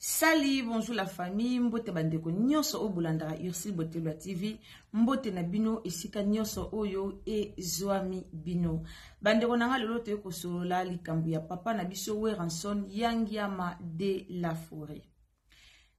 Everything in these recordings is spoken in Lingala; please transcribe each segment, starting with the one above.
Salut, bonjour la famille, mbote bandeko nyonso oyo bolandaka Ursule Botelwa TV, mbote na bino esika nyonso oyo ezwami bino. Bandeko na nga lelo toye kosolola likambo ya papa na biso Werrason Yangiama de la Forêt.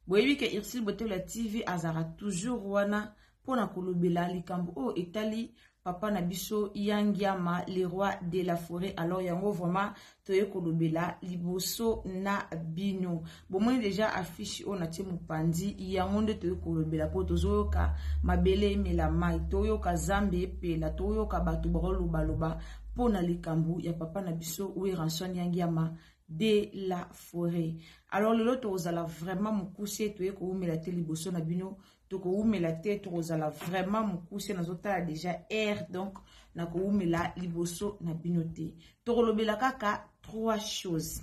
Boyebi ke Ursule Botelwa TV azalaka toujours wana mpo na kolobela likambo oyo etali papa na biso Yangiama le roi de la forêt. Alors yango vraiment toye kolobela liboso na bino. Bomoni déjà affiche oyo natie mopanzi, yango nde toye kolobela mpo tozoyoka mabele emela mai, toyoka zambe epela, toyoka bato bakolobaloba mpo na likambo ya papa na biso Werrason Yangiama de la forêt. Alors lelo tokozala vraiment mokuse, toye kowumela te liboso na bino, tokowumela te, tokozala vraiment mokuse. Nazotala déjà heure, donc nakowumela liboso na bino te. Tokolobela kaka trois choses.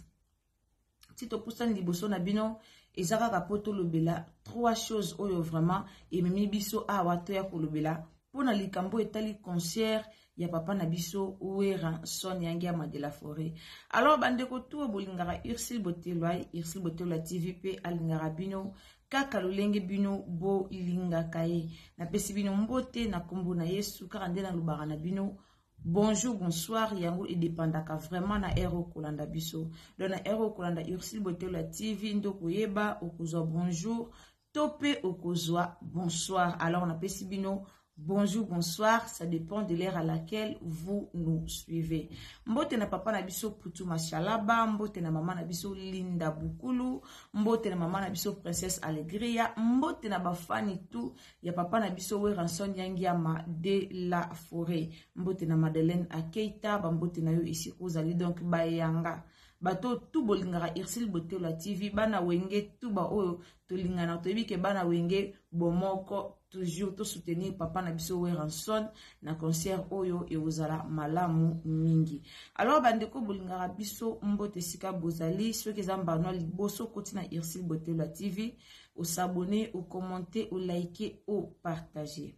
Ti topusani liboso na bino eza kaka po tolobela trois choses oyo vraiment ememi biso awa toya kolobela mpo na likambo etali concert ya papa na biso Werrason Yangiama de la Forêt. Alors bandeko tu bolingaka Ursule Botelwa, Ursule Botelwa TV pe alingaka bino kaka lolenge bino bolingaka ye. Napesi bino mbote na kombo na Yesu, kaka nde nalobaka na bino bonjour, bonsoir, yango edépendaka vraiment na heure okolanda biso. Donc na heure okolanda Ursule Botelwa TV nde okoyeba okozwa bonjour to pe okozwa bonsoir. Alors napesi bino bonjour, bonsoir, ça dépend de l'heure à laquelle vous nous suivez. Mbote na papa na biso Putu Mashalaba, mbote na mama na biso Linda Bukulu, mbote na mama na biso Princesse Alegria, mbote na bafani tout ya papa na biso Werrason Yangiama de la Forêt, mbote na Madeleine Akeita, bambote na yo esika ozali. Donc bayanga bato tout bolingaka Ursule Botelwa TV, bana wenge tout ba oyo tolingana, toyebi ke bana wenge bomoko toujours to soutenir papa na biso Werrason na concert oyo ekozala malamu mingi. Alors bandeko bolingaka biso mbote esika bozali, soki eza mbano liboso koti na Ursule Botelwa TV, osabonner, ocommenter, olike, opartager.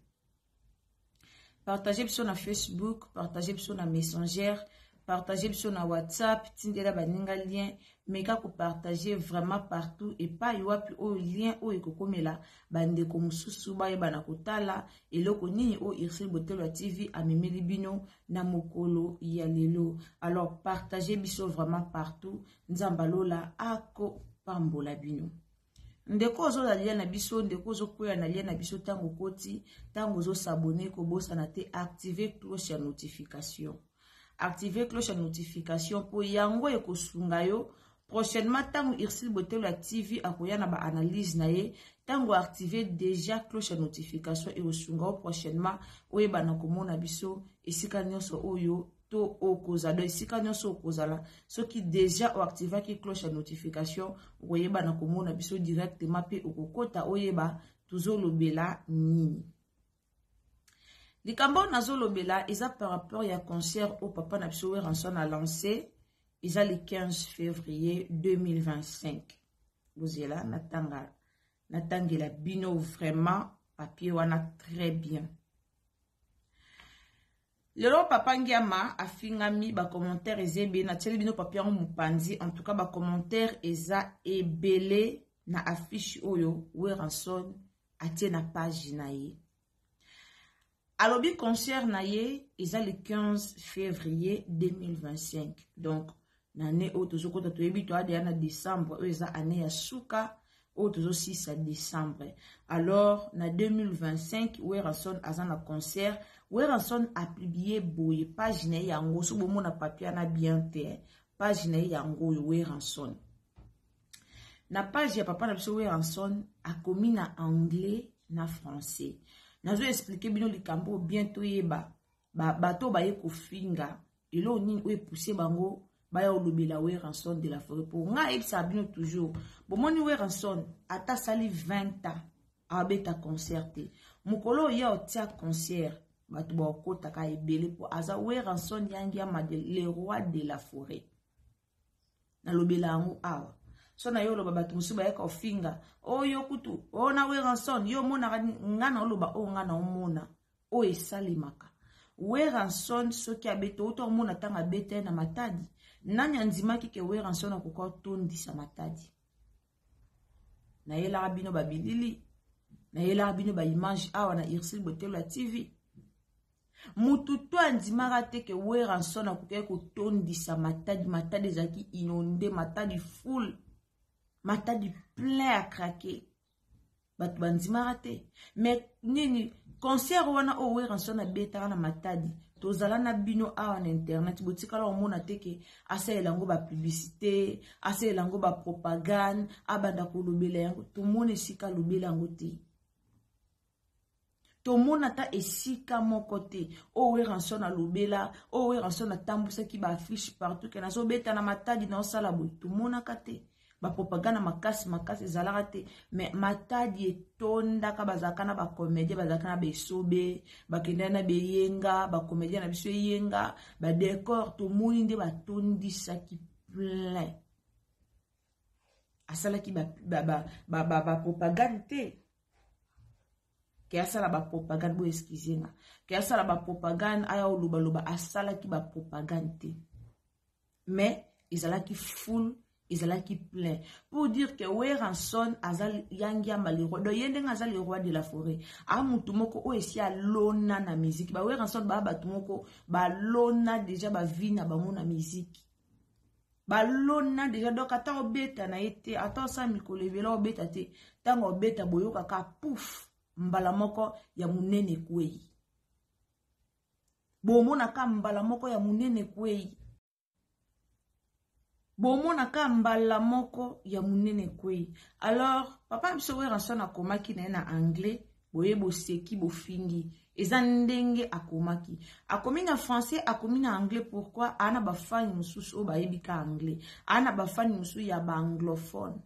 Partager biso na Facebook, partager biso na Messenger, partager biso na WhatsApp, tindela baninga lien, meka kopartager vraiment partout epai wapi oyo lien oyo ekokomela bandeko mosusu bayeba na kotala eloko nini oyo Ursule Botelwa TV amemeli bino na mokolo ya lelo. Alors partager biso vraiment partout, Nzambe alola akopambola bino. Ndeko ozola lien na biso, ndeko ozokwea na lien na biso ntango okoti, ntango ozosabone, kobosana te activer cloche ya notification. Activer cloche ya notification mpo yango ekosunga yo prochainement ntango Ursule Botelwa TV akoya na ba analyse na ye. Ntango activer déjà cloche ya notification ekosunga yo prochainement oyeba na komona biso esika nyonso oyo to okozala, donc esika nyonso okozala. Soki déjà oactivaki cloche ya notification, okoyeba na komona biso directement mpe okokota oyeba tozolobela nini. Likambo oyo nazolobela eza par rapport ya concert oyo papa na biso Werrason a lancé, eza le 15 février 2025. Bozela natanga, natangela bino vraiment papier wana très bien. Lelo papa Ngiama afingami, ba commentaire eza ebele, natieli bino papier yango mopanzi. En tout cas ba commentaire eza ebele na affiche oyo Werrason atie na page na ye. Alobi concert na ye eza le 15 février 2025. Donc na année oyo tozokota, toyebi toadeya na décembre, oyo eza année ya suka. Oyo tozosisa décembre. Alors na 2025 Werrason aza na concert. Werrason apublie boye page na ye yango, so bomona papier na bien te, page na ye yango oyo Werrason. Na page ya papa na biso Werrason akomi na anglais na français. Nazo expliquer bino likambo bien toyeba bato baye kofinga eloko nini oyo epousse bango baya olobela Werrason de la forêt. Po nga ayebisaka bino toujours, bomoni Werrason ata asali 20 ans abeta concert te, mokolo oyo ya otia concert bato bakotaka ebele, po aza Werrason Yangiama le roi de la forêt. Nalobela yango awa so na yo oloba, bato mosusu bayaka ofinga oyo kutu oyo na Werrason, yo omonaka nga na oloba oyo nga na omona oyo esalemaka. Werrason soki abeta, outa omona ntango abeta ye na Matadi, nani andimaki ke Werrason akoka otondisa Matadi? Nayelaka bino babilili, nayelaka bino baimage awa na Ursule Botelo ya TV. Mutu to andimaka te ke Werrason akokaki kotondisa Matadi. Matadi ezalaki inondé, Matadi full, Matadi plein à craquer, bato bandimaka te. Mais nini, concert wana oyo Werrason abetaka na Matadi, tozala na bino awa na internet, botikala omona te ke asalela yango bapublicité, asalela yango bapropagande, abanda kolobela yango. Tomona esika alobela yango te, tomona ata esika moko te oyo Werrason alobela, oyo Werrason atambwisaki baaffiche partout ke nazobeta na Matadi, naosala boye. Tomonaka te bapropagande makasi makasi ezalaka te. Mais Matadi etondaka, bazalaka na bacomédien, bazalaka na baesobe, bakendaki na beyenga, bacomédien na biso eyenga badécor, tomoni nde batondisaki plein. Asalaki bapropagande te ke asala bapropagande, bo excuse nga, ke asala bapropagande, aya olobaloba, asalaki bapropagande te. Mais ezalaki full, ezalaki plein, pour dire que Werrason aza Yangiamba le roi. Donc ye ndenge aza le roi de la forêt, a mutu moko oyo esi alona na musique. Ba Werrason baa bato moko balona déjà bavie na bango na musique, balona déjà. Donc ata obeta na ye te, ata osala mikolo ebele obeta te, ntango obeta boyokaka pouf, mbala moko ya monene ekwei, bomonaka mbala moko ya monene ekwei, bomonaka mbala moko ya monene ekwei. Alors papa biso Werrason akomaki na ye na anglais, boye boseki, bofingi. Eza ndenge akomaki, akomi na français, akomi na anglais. Pourquoi? Aa na bafani mosusu oyo bayebi ka anglais, aa na bafani mosusu ya baanglophone,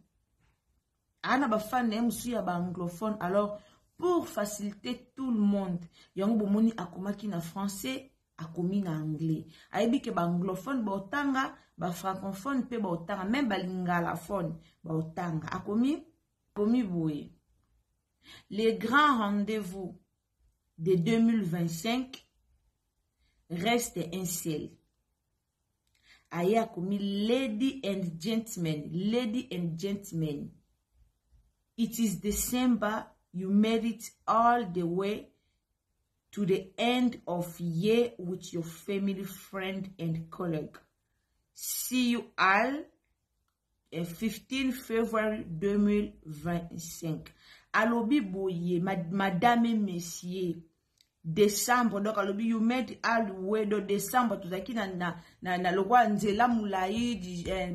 aa na bafani na ye mosusu ya baanglophone. Alors pour faciliter tout le monde, yango bomoni akomaki na français, akomi na anglais. Ayebi ke baanglophone baotanga, bafrancophone mpe baotanga, même balingalaphone baotanga. Akomi komi boye: "Les grands rendez-vous de 2025 reste un seul." Aye akomi: "Lady and gentlemen, lady and gentlemen, it is December. You made it all the way to the end of year with your family, friend and colleague. See you all 15 February 2025." Alobi boye: "Madame et messieurs, décembre." Donc alobi "you made all way". Do décembre tozalaki na lokwa nzela molai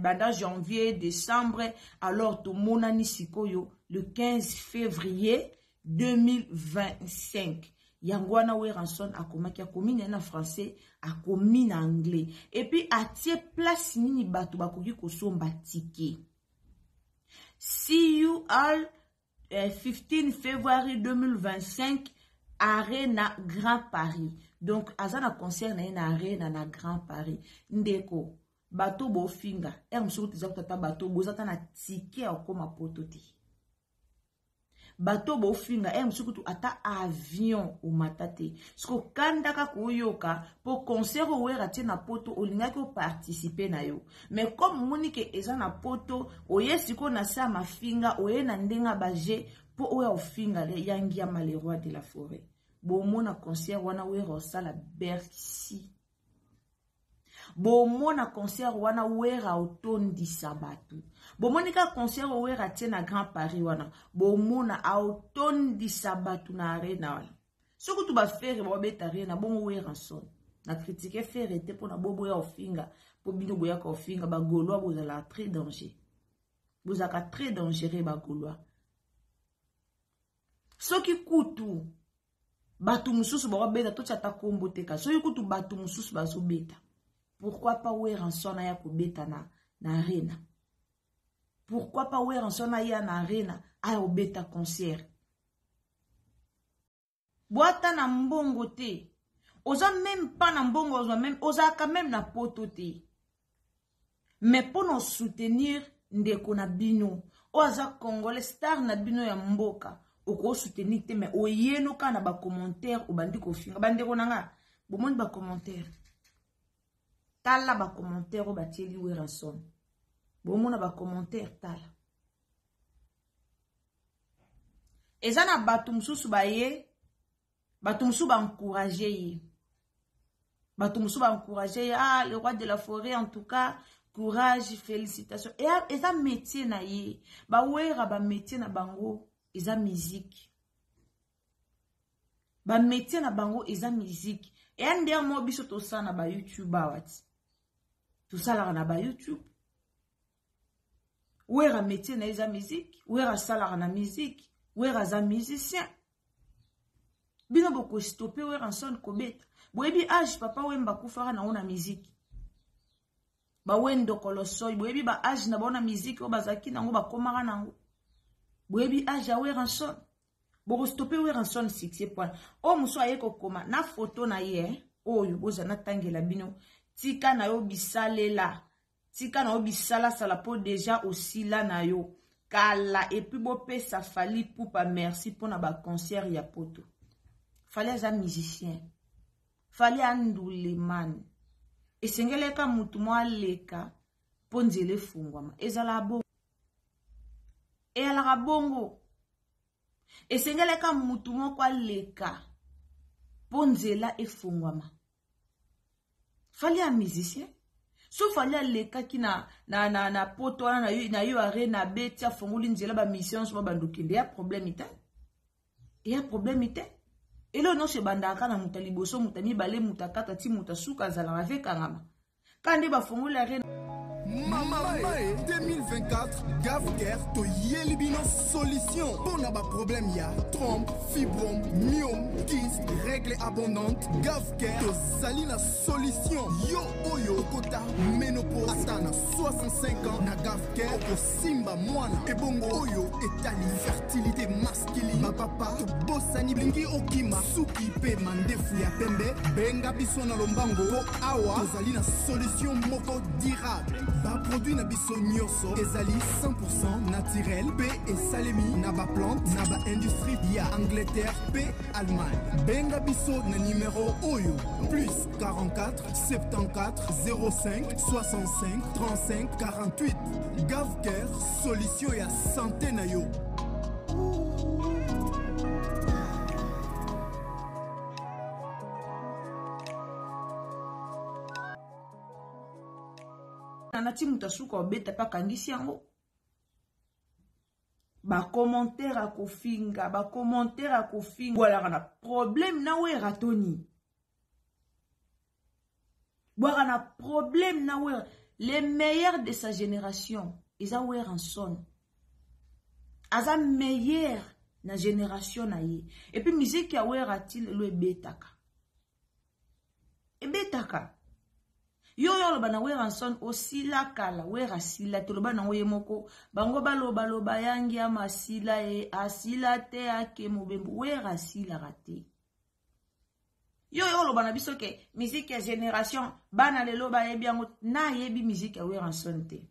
banda janvier, décembre. Alors tomonani sikoyo le 15 février 2025. Yango wana Werrason akomaki, akomi na ye na français, akomi na anglais, et puis atie place nini bato bakoki kosomba ticket: "See you all 15 February 2025, Arena Grand Paris." Donc aza na concert na ye na Arena na Grand Paris. Ndeko, bato bofinga ere mosuku toza kotata, bato boza ta na ticket ya kokóma Poto te. Bato bofinga ere mosuku tu ata avion omata te. Soki okanda kaka oyoka mpo concert oyo Wera tie na Poto, olingaki oparticipe na yo, mais comme omoni ke eza na Poto, oye sikoyo na se ya mafinga, oye na ndenge ya baje mpo oyo ofinga Yangiama le roi de la forêt. Bomona concert wana Wera osala Bercy, bomona concert wana Wera otondisa bato. Bomoni ka concert oyo Werra atie na Grand Paris wana, bomona aotondisa bato na arena wana. Soki kutu ba Ferre baobeta arena, bongo Werrason. Na critique Ferre te mpona boboya ofinga, mpo bino boyaka ofinga ba Gaulois bozalaka très danger. Bozalaka très dangereux ba Gaulois. Soki kutu bato mosusu bakobeta, totya ata kombo te, kasi soki kutu bato mosusu bazobeta, pourquoi pas Werrason aya kobeta na arena? Pourquoi pas Werrason aya na arena aya kobeta concert? Bwata na mbongo te, oza même pas na mbongo, ozwa même, ozalaka même na poto te, mais mpo na soutenir ndeko na bino oyo aza congolais, star na bino ya mboka, okosoutenir te, mais oyeno kaka na bacommentaire, obandi kofinga bandeko na nga. Bomoni bacommentaire, tala bacommentaire oyo batieli Werrason. Bomona bacommentaire, tala, eza na bato mosusu baye, bato mosusu baencourage ye, bato mosusu baencourage ye: "Ah, le roi de la forêt, en tout cas courage, félicitation." Eza métier na ye. Bawera, bamétier na bango eza musique, bamétier na bango eza musique. Eya ndenge moko biso tosala na bayoutube awa, ti tosalaka na bayoutube. Wera, métier na ye eza musique. Wera asalaka na musique, Wera aza musicien. Bino bokostope Werrason kobeta? Boyebi age Papa Wemba akufaka nango na musique? Bawendokolo soi, boyebi ba age na bango na musique oyo bazalaki nango, bakomaka nango? Boyebi age ya Werrason? Bokostope Werrason succès point? Oyo mosusu aye kokoma na foto na ye oyo, boza natangela bino: "Tika na yo bisalela, tika na yo bisalasala, mpo deja osila na yo kala." Et puis bopesa Fally Ipupa merci mpona baconcert ya poto. Fally aza musicien, Fally anduleman. Esengeleka mutu mo aleka mpo nzela efungwama. Ezalaka bongo, eyalaka bongo. Esengeleka mutu moko aleka mpo nzela efungwama. Fally ya musicien, so Fally alekaki na poto wana na yo arena, abeti, afongoli nzela, bamission nyonso babandokende ya problème te, eya problème te. Eloko nyonso ebandaka na moto ya liboso, moto ya mibale, moto ya kata, ti moto asuka azalaka vekangama ka nde bafongoli arena. Mama 2024, Gavker toyeli bino solution mpo na baproblème ya trompe, fibrome, myome, kyste, règle abondante. Gavker tozali na solution. Yo oyo okota ménopause ata na 65 ans, na Gavker okosimba mwana. Ebongo oyo etali fertilité masculine, bapapa tobosani, lingi okima suki mpe mandefu ya pembe, benga biso na lombango mpo awa tozali na solution moko durable. Baproduit na biso nyonso ezali 100 naturel mpe esalemi na baplante na baindustrie ya Angleterre mpe Allemagne. Benga biso na numero oyo: plus 44 74 05 65 35 48. Gavker, solution ya santé na yo. Nati moto asuka obeta mpe akangisi yango, bacommentaire akofinga, bacommentaire akofinga. Bwalaka na problème na Wera toni, bwaka na problème na Wera. Le meilleur de sa génération eza Werrason, aza meilleur na génération na ye. Et puis musique ya Wera ti lelo ebetaka, ebetaka. Yo oyo oloba na Werrason osila kala, Wera asila te. Oloba nango ye moko, bango balobaloba yangi ya masila, ye asila te, ake mobembo. Wera asilaka te. Yo oyo oloba na biso ke musique ya génération, bana lelo bayebi yango, nayebi musique ya Werrason te.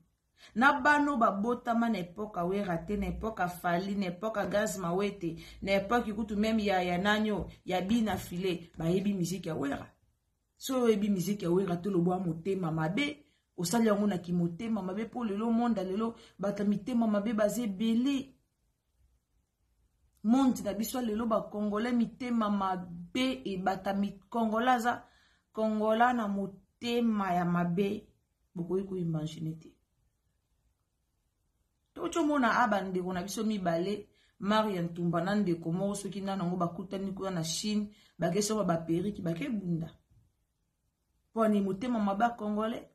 Na bano babotama na époque Wera te, na époque Fally, na époque Gaz Mawete, na époque kutu même ya nani oyo ya Bina File, bayebi musique ya Wera. So oyebi musique ya Wera te, lobwa motema mabe, osali yango na kimotema mabe, mpo lelo monde, lelo bato ya mitema mabe baza ebele. Monde na biso lelo, bacongolais mitema mabe ebata. Congolais aza kongola na motema ya mabe, bokoki koimagine te. Toki omona a bandeko na biso mibale Maria Ntumba na ndeko moko soki nani yango bakutani kuna na Chine, bake somba ba perruque, bake bunda. Mpo ni motema mabe ya Congolais.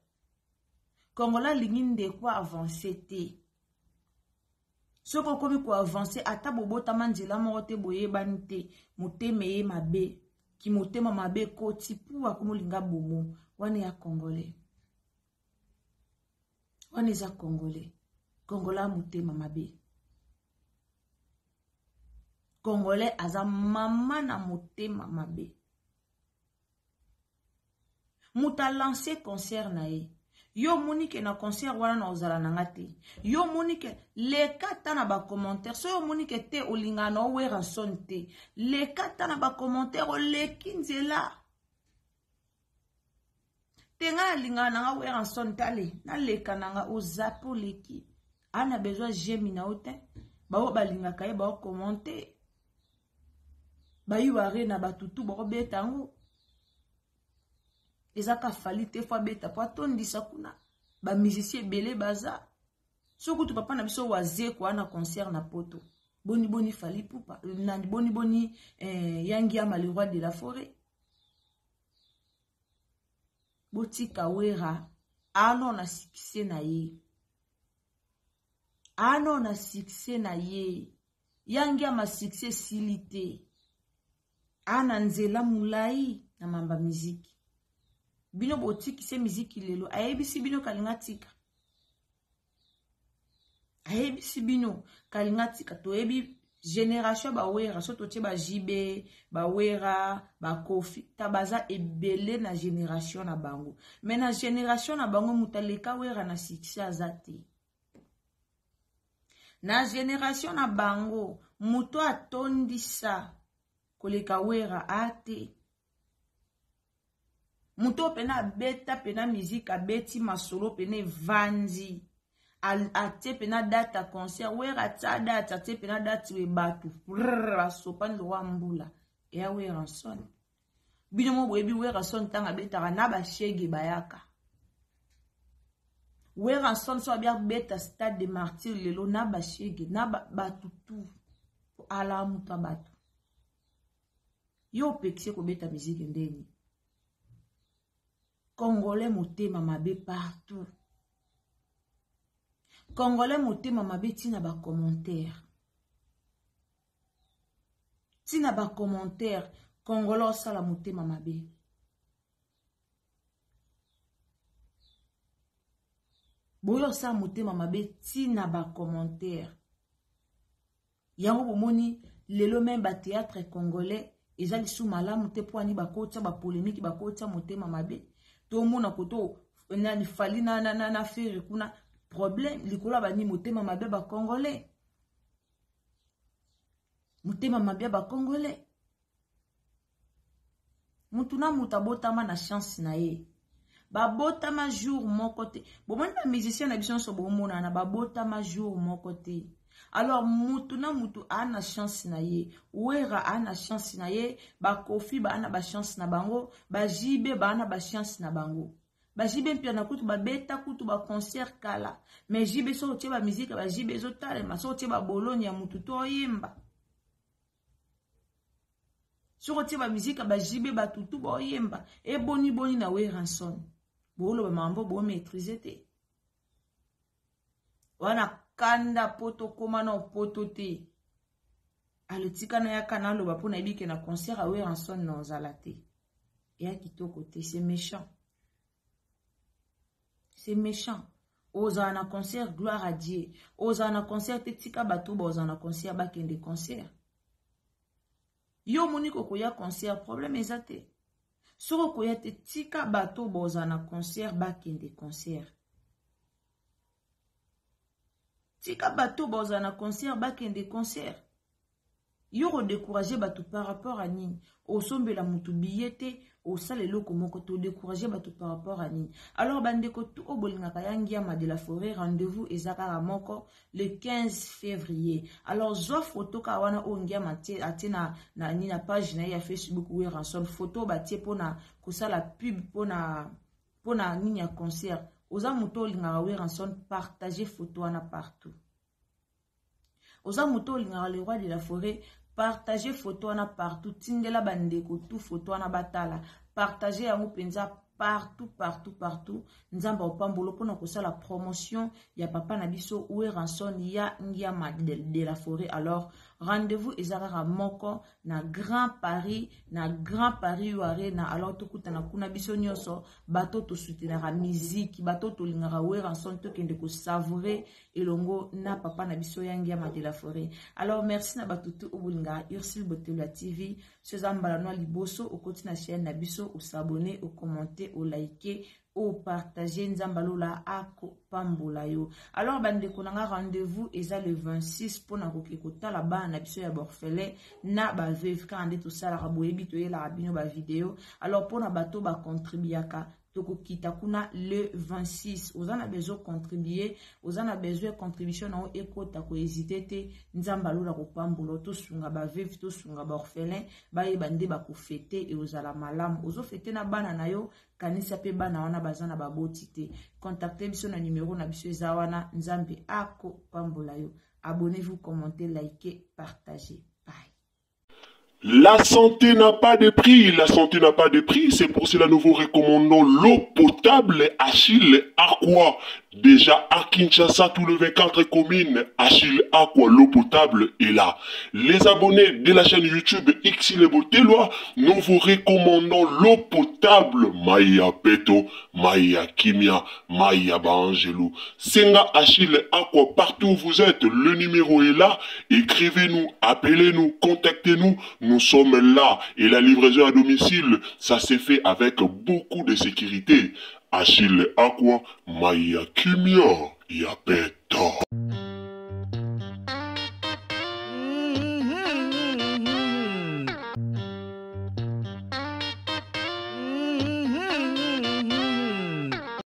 Congolais alingi ndeko avance te. Soki okomi ko avance ata bobotama nzela moko te, boyebani te, motema eye mabe, kimotema mabe ekoti pu akomi olinga bomo wana ya Congolais. Wana eza Congolais. Congolais motema mabe. Congolais aza mama na motema mabe. Moto alance concert na ye. Yo omoni ke na concert wana na ozala na nga te. Yo omoni ke leka ata na ba commentaire. So yo omoni ke te olingaka na Werrason te. Leka ata na ba commentaire oleki nzela. Te nga nalingaka na nga Werrason tale naleka na nga ozape oleki. Ana besoin j'aime na yo te. Baoyo balingaka ye bao commenter. Bayu arena batutu bakobeta yango. Eza ka Fally te fo abeta po atondisa kuna. Ba musicien ebele baza. Soki kutu papa na biso Wazekwa wana concert na poto. Boni boni Fally Ipupa, nani boni boni Yangi Ama le roi de la forêt. Botika Wera ano na succès na ye. Ano na succès na ye. Yangi Ama succès esili te. Ana nzela molai na mamba miziki. Bino botikise miziki lelo, ayebisi bino kalinga tika. Ayebisi bino kalinga tika. Toyebi génération ba Wera, so totie ba JB, ba Wera, ba Kofi, ta baza ebele na génération na bango. Mais na génération na bango mutaleka Wera na succès aza te. Na génération na bango moto atondisa koleka Wera a te. Moto pena abeta pena musique, abeti masolo pena evandi. Atie pena date ya concert, Wera atia date, atie pena date we batu. Prrr, asopani lokola mbula. Eya Werrason. Bino mo boyebi Werrason ntango abetaka na ba shege bayaka. Werrason so abia beta stade de martyr lelo na ba shege, na batu tu. Ala muta batu. Yo opekisi kobeta musique ndeni. Congolais motema mabe partout. Congolais motema mabe tina ba commentaire. Tina ba commentaire, Congolais osala motema mabe. Boyo osala motema mabe tina ba commentaire. Yango bomoni lelo même ba théâtre congolais eza lisu malamu te po ani bakotia ba polémique, bakotia motema mabe. Tomona koto nani Fally na na na, na Ferre kuna problème likolo ba ni motema mabe ba congolais. Motema mabe ba congolais. Mutu na mutu abotama na chance na ye. Babotama jour moko te. Bomoni ba musicien na biso nyonso bomonana, babotama jour moko te. Alors mutu na mutu a na chance na ye. Wera a na chance na ye, ba Kofi ba na ba chance na bango, ba JB ba na ba chance na bango. Ba JB Mpiana kutu ba beta kutu ba concert kala. Mais JB so otie ba musique ba JB ezotalema, so otie ba Bologne ya mutu to oyemba. Soki otie ba musique ba JB ba tutu ba oyemba, e boni boni na Werrason. Boloba mambo bo maîtriser te. Wana kanda poto koma na poto te. Alo tika na yaka na loba po na yebi ke na concert ya Werrason na ozala te. Ya kitoko te, c'est méchant. C'est méchant. Ozala na concert, gloire à Dieu. Ozala na concert te, tika bato ba ozala na concert bakende concert. Yo omoni kokoya concert, problème eza te. Soki okoya te, tika bato ba ozala na concert bakende concert. Tika bato ba ozala na concert bakende concert. Yo ko décourager bato par rapport à nini? Osombela mutu billet te, osala eloko moko to décourager bato par rapport à nini? Alors bandeko tout oyo bolingaka ya Ngiama de la forêt, rendez-vous eza kaka moko le 15 février. Alors zwa photo kaka wana oyo Ngiama atie na, na, ni na page na ye ya Facebook Werrason, photo batie pona kosala pub pona nini ya concert. Oza moto olingaka Werrason, partager photo wana partout. Oza moto olingaka le roi de la forêt, partage photo wana partout, tindela bandeko tout photo wana batala, partage yango mpenza partout, partout, partout. Nzambe opambolo mpona kosala promotion ya papa na biso Werrason ya Ngiama de la Forêt. Alors rendez-vous eza kaka moko na Grand Paris, na Grand Paris Arena. Alors tokutana kuna biso nyonso, bato tosoutenaka musique, bato tolingaka Werrason, tokende kosavourer elongo na papa na biso ya Ngiama de la Forêt. Alors merci na bato tu oyo bolingaka Ursule Botelo ya TV. So eza mbala no liboso okoti na chaîne na biso, os'abonner, ocommenter, oliker, opartager. Nzambe alola akopambola yo. Alors bandeko na nga, rendez-vous eza le 26 mpona koke kotala bana na biso ya baorphelin na baveuve. Kaka nde tosalaka, boyebi, toyelaka bino bavideo. Alors mpona bato bacontribuaka, tokokita kuna le 26. Oza na besoin contribuer, oza na besoin contribution na yo ekota, kohésiter te. Nzambe alola kopambola. Tosunga baveuve, tosunga baorphelin, bayeba nde bakofêter. Eozala malamu ozofêter na bana na yo, kanisa mpe bana wana baza na baboti te. Contacte biso na numero na biso eza wana. Nzambe akopambola yo. Abonnez-vous, commentez, likez, partagez. Bye. La santé n'a pas de prix, la santé n'a pas de prix, c'est pour cela nous vous recommandons l'eau potable Achille Aqua. Déjà à Kinshasa, tout le 24 communes, Achille Aqua, l'eau potable est là. Les abonnés de la chaîne YouTube Xile Boteloi, nous vous recommandons l'eau potable Maya Peto, Maya Kimia, Maya Baangelou. Senga Achille Aqua, partout où vous êtes, le numéro est là. Écrivez-nous, appelez-nous, contactez-nous. Nous sommes là. Et la livraison à domicile, ça s'est fait avec beaucoup de sécurité. Achille Aqua, Maya Kimia, Yapeto.